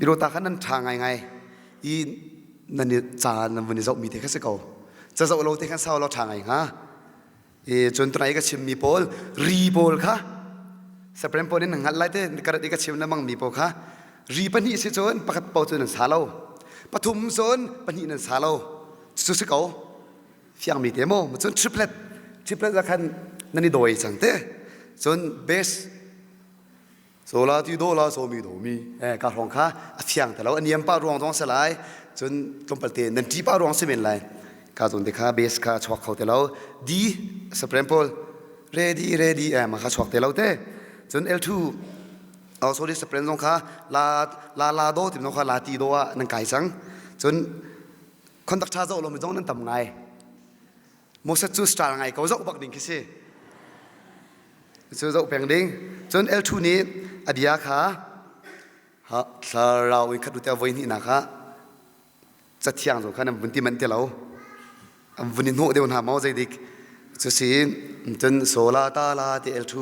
Pirota kha nan ṭha ngaingai i nan i ca nan vun i zohmi te kha si ko. Ca zoh lo te khan sau lo ṭha ngai hnga. I cun tunai ka chimmi pawl ri pawl kha Supreme pawl in nan hngalh lai te karat i ka chim lengmang mi pawl kha ri pahnih si cun pakhat paoh cu nan sa lo. Pathum cun pahnih nan sa lo. Cu si ko. Fiangmi te maw? Cun triplet triplet ah khan nan i dawi cang te. Cun bass So la ti do la so mi do mi eh ka hrawng kha a fiang te lo a niam pa ruang zong se lai cun tlawmpal te nan ṭi pa ruang si men lai ka zawn te kha base kha chuak kho te lo D Supreme Paul ready ready eh ma kha chuak te lo te cun L2 oh sorry Supreme zong kha la la la do ti zong kha la ti do ah nan kai cang cun conductor zoh lo mi zong nan tam ngai Moses cu star ngai ko zoh bak ding khi si cu zoh peng ding cun L2 nih a bia kha thlarau in khat ute voi hnihnak kha cathiang zong kha nan vun ti manh ti lo an vun i hnawh deuh hna maw zeidik cu si cun sola ta la ti L2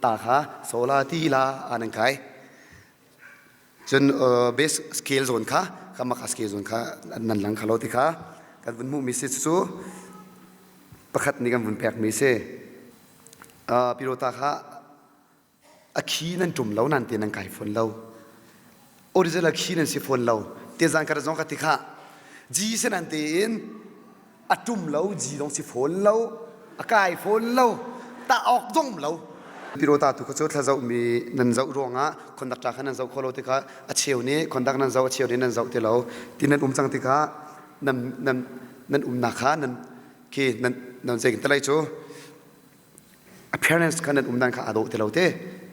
ta kha sola ti la an kai Cun base scale zawn kha kamaka scale zawn kha nan lang kha lo ti kha kan vun hmuhmi si cu pakhat nih kan vun pekmi si. Pirota kha a khi nan ṭum lo nan te nan kai fawn lo. Original khi nan si fawn lo. Te zan kar zong ka ti kha G se nan tein a ṭum lo G zong si fawn lo a kai fawn lo tah awk zong lo Pirota tu kha cu thla zoh mi nan zoh ruangah conductor kha nan zoh kho lo tikah a cheu nih conduct nan zoh a cheu nih nan zoh ti lo ti nan um cang tikah nan nan nan umnak kha nan khi nan nan zei talai cu appearance kha nan um dan kha aa dawh ti lo te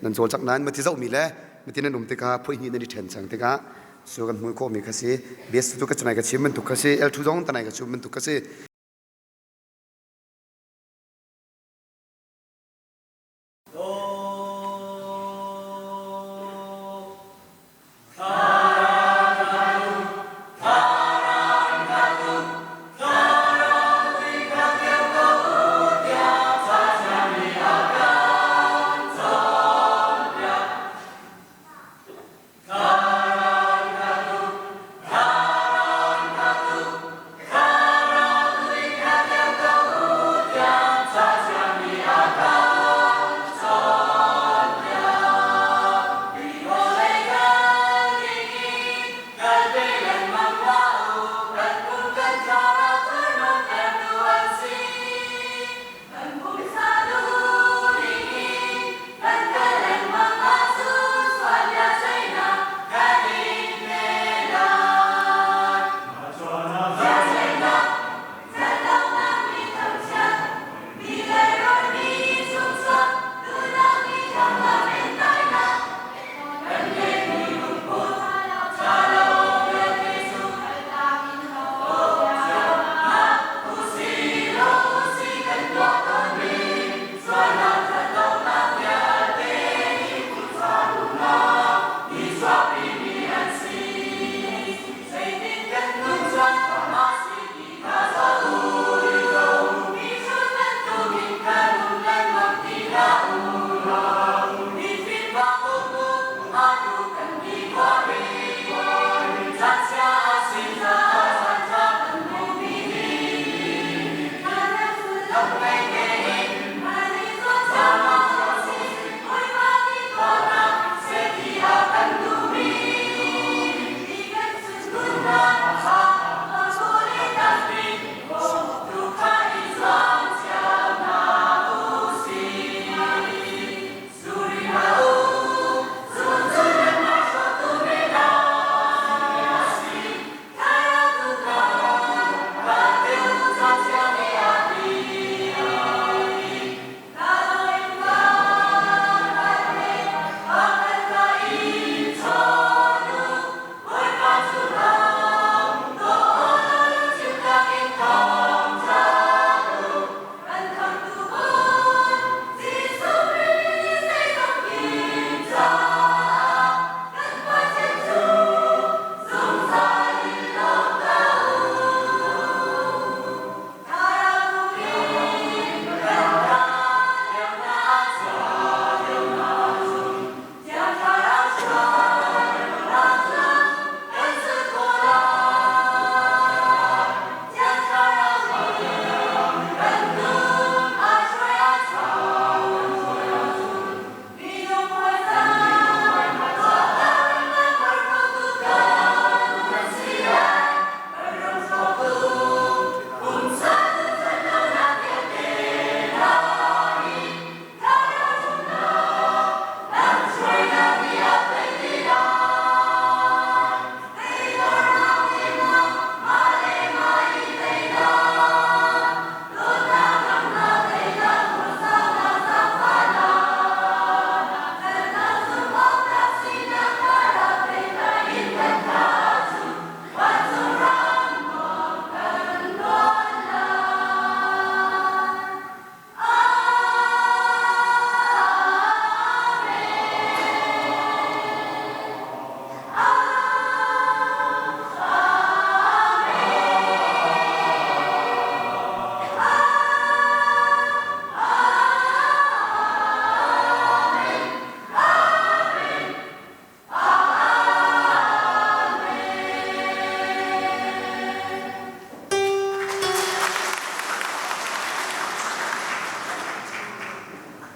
nan cawlcangh nain mati zohmi le mati nan um tikah phuih hnih nan i ṭhen cang tikah cu kan hmuh khawhmi kha si bes tu ka cunai ka chim bantuk kha si L2 zong tanai ka chim bantuk kha si.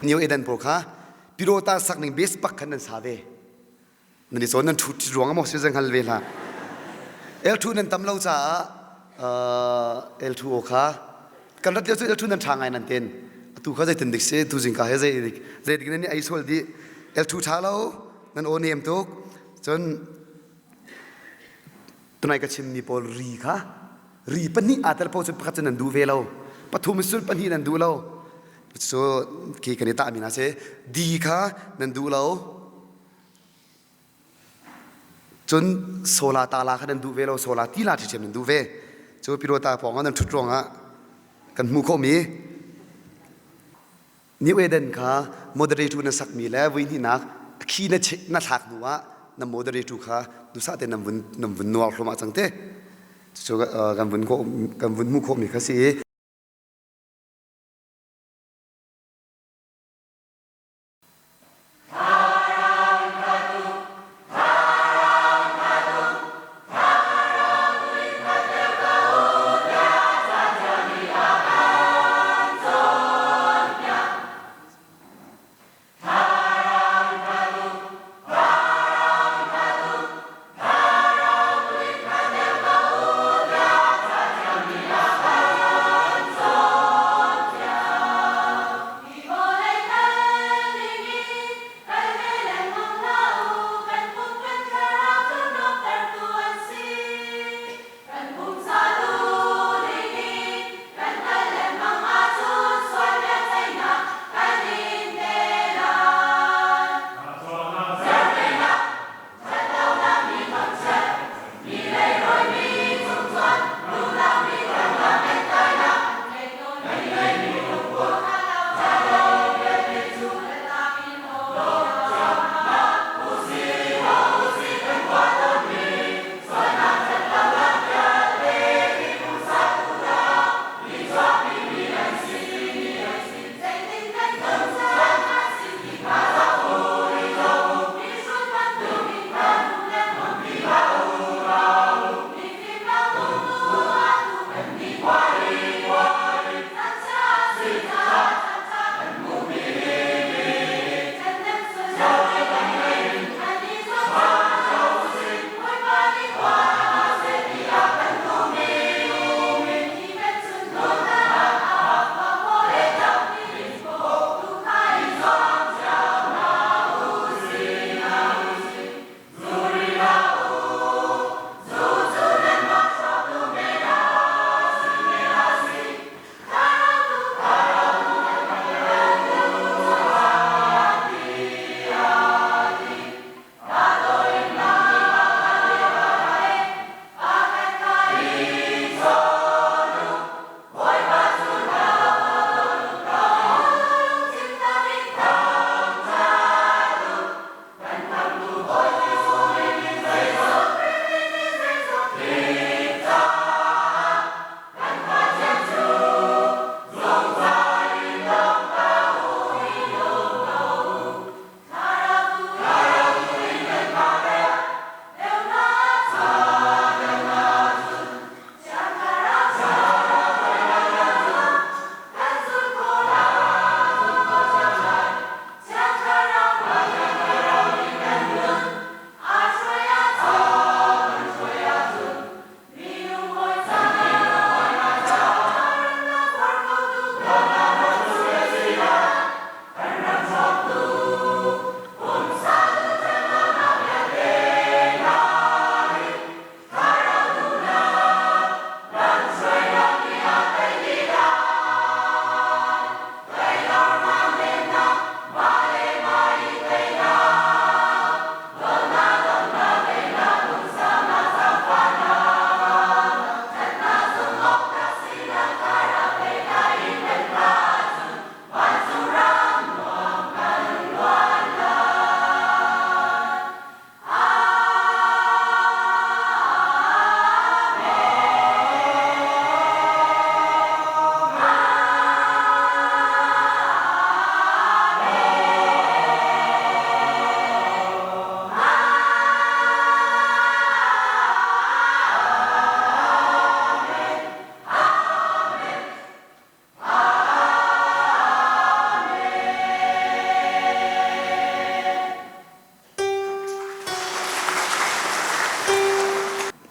New Eden pawl kha Pirota sak ning base bak khan nan sa ve. Nan i cawn nan ṭhut ruang maw si hngal ve hlah. L2 nan tam lo caah L2 aw kha kan rat lio cu L2 nan ṭha ngai nan ten. Atu kha zeitin dik si tu zingka he zei dik zei dik nan i ei sual dih. L2 ṭha lo nan aw nem tuk. Cun tunai ka chimmi pawl ri kha ri pahnih aa tel paoh cu pakhat cu nan duh ve lo pathum sul pahnih nan duh lo cu khi kan i tahmi hna si di kha nan duh lo cun sola tala kha nan duh ve lo sola tila ṭhiṭhiam nan duh ve cu pirota pawng ah nan ṭhut ruangah kan hmuh khawhmi New Eden kha moderator na sakmi le vuihnihnak khi na na thlak hnu ah na moderator kha duhsah te nan vun nan vun nuar hlum cang te cu kan vun kan vun hmuh khawhmi kha si i.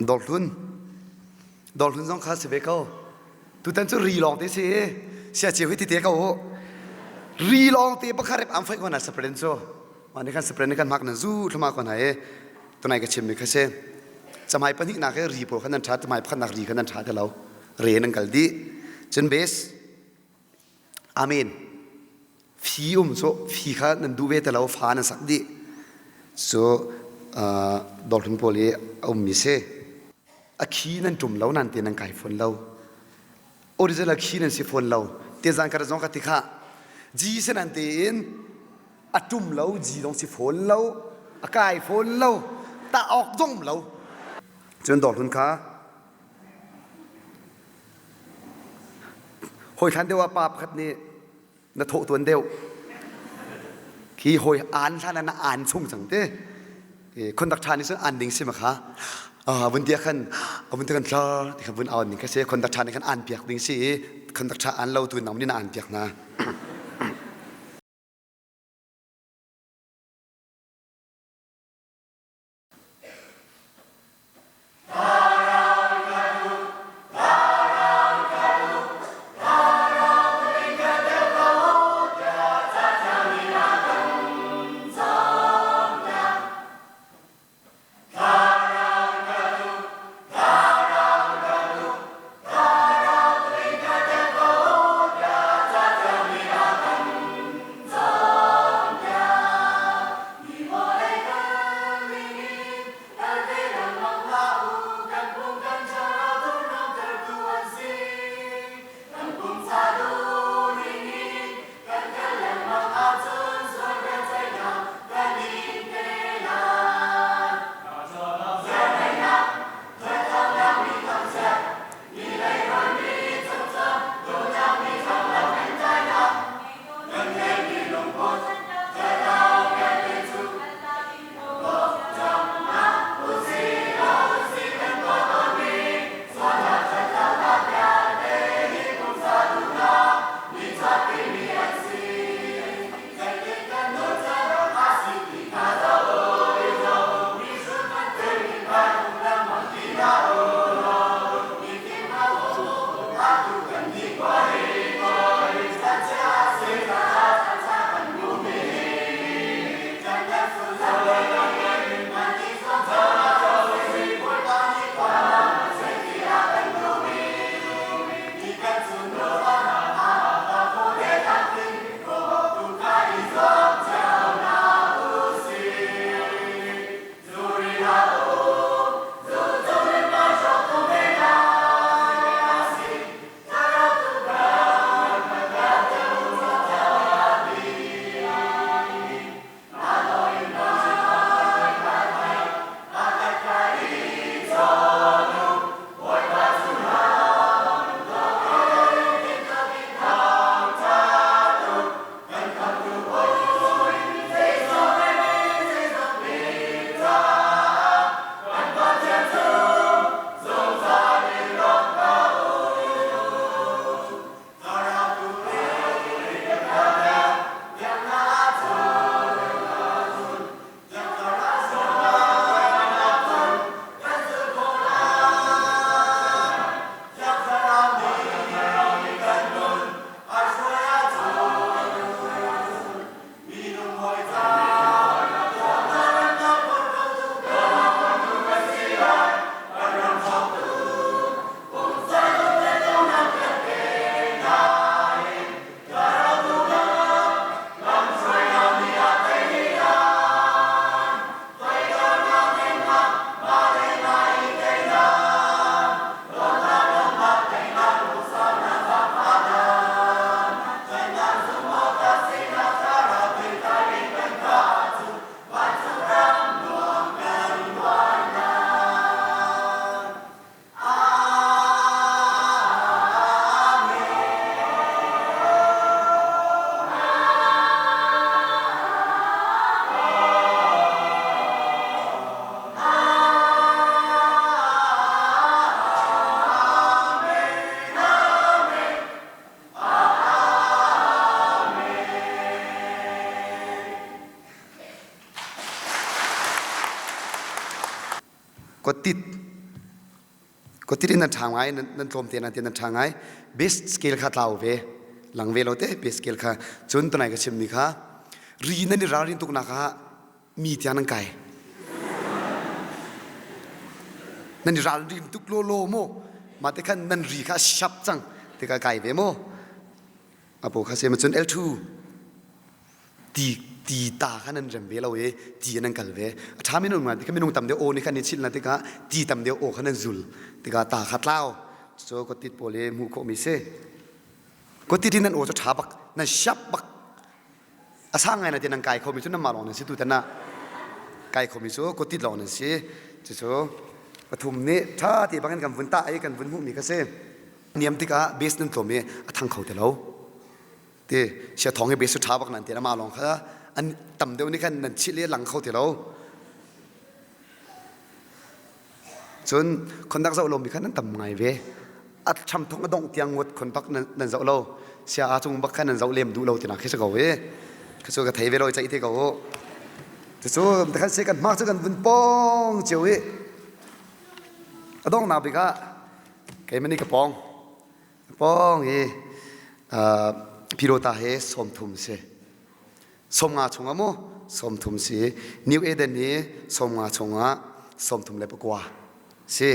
Dawrhlun. Dawrhlun zong kha si ve ko. Tutan cu ri lawng te si. Sia cio hi tite ko u. Ri lawng te pakhat rep am fai ko na sapren cu. Mah nih khan sapren nih kan hmak nan zu thlama ko hna i tunai ka chim mi kha si. Camai pahnih nak i ri pawl khan nan tha, camai pakhat nak ri khan nan tha te lo. Re nan kal dih. Cun bes Amen. Fi um cu fi kha nan duh ve te lo fa nan sak dih. Cu dawrhlun pawl i a ummi si. A khi nan ṭum lo nan te nan kai fawn lo. Original khi nan si fawn lo. Te zan kar zong ka ti kha. G se nan te in a ṭum lo, G zong si fawn lo, a kai fawn lo, tah awk zong lo. Cun dawrhlun kha Hawi hlan deuh ah pa pakhat nih na thawh tuan deuh. Khi hawi aan hlan ah na aan chung cang te. Conductor nih cun aan ding si ma kha. Vun tia khan vun tia kan tlar ti kha vun aun ding kha si. Conductor nih khan aan piak ding si i conductor aan lo tu nang nih na aan piak hna. Kottit. Kotit in nan ṭha ngai, nan tlawm te nan ti nan ṭha ngai. Base scale kha tlau ve. Lang ve lo te base scale kha. Cun tunai ka chimmi kha ri nan i ralrin tuknak ah mi tiang nan kai. Nan i ralrin tuk lawlaw mu. Mah te khan nan ri kha shap cang. Tikah kai ve mu. Apo kha se ma cun L2 ti ti ta kha nan rem ve lo i ti nan kal ve a ṭha minung ngai tikha minung tam deuh aw nih khan i chilh na tikah ti tam deuh aw kha nan zul tikah ta kha tlau cu kawtit pawl i hmuh khawhmi si kawtit in nan aw cu ṭha bak nan siap bak a sang ngai na ti nan kai khomi cu nanmah lawng nan si tutan ah kai khomi cu kawtit lawng nan si cucu pathum nih ṭha te bangin kan vun tah i kan vun hmuhmi kha si niam tikah base nan tlawm i a thang kho ti lo Ti sia thawng hi besu ṭha bak nan ti amah lawng kha an tam deuh nih khan nan chih le lang kho ti lo. Cun khondak zoh lomi khan nan tam ngai ve. A ṭham thong a dongh tiang ngut khon bak nan zoh lo. Sia a cung bak khan nan zoh lem duh lo tinak khi si ko i. Khi cu ka thei ve lo i ceih te ko u. Cucu khan se kan hmak cu kan vun pong cio i a donghnak bik ah keimah nih ka pong. Pawng hi Pirota he 30 si. 50 chungah mu 30 si. New Eden hi 50 chungah 39 si.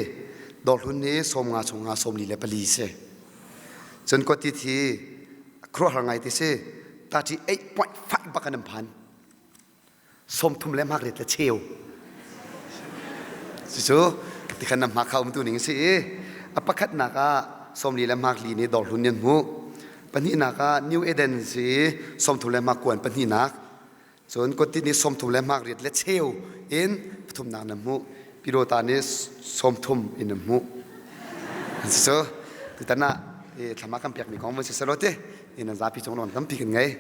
Dawrhlun hi 50 chungah 44 si. Cun Kwatit hi khuaruahhar ngai ti si. 38.5 bak an phan. 30 le hmak ret le cheu. Cucu tikhan na hmak kha umtu ning si i a pakhatnak ah 40 le hmak li nih dawrhlun nan hmuh. Pahnihnak ah New Eden si 30 le hmak kuan pahnihnak. Cun kawtti nih 30 le hmak riat le cheu in pathumnak nan hmuh. Pirota nih 30 in nan hmuh. Cucu tutan ah thlama kan pekmi kong van si selaw ti in nan zapi cung lawn tampi kan ngei.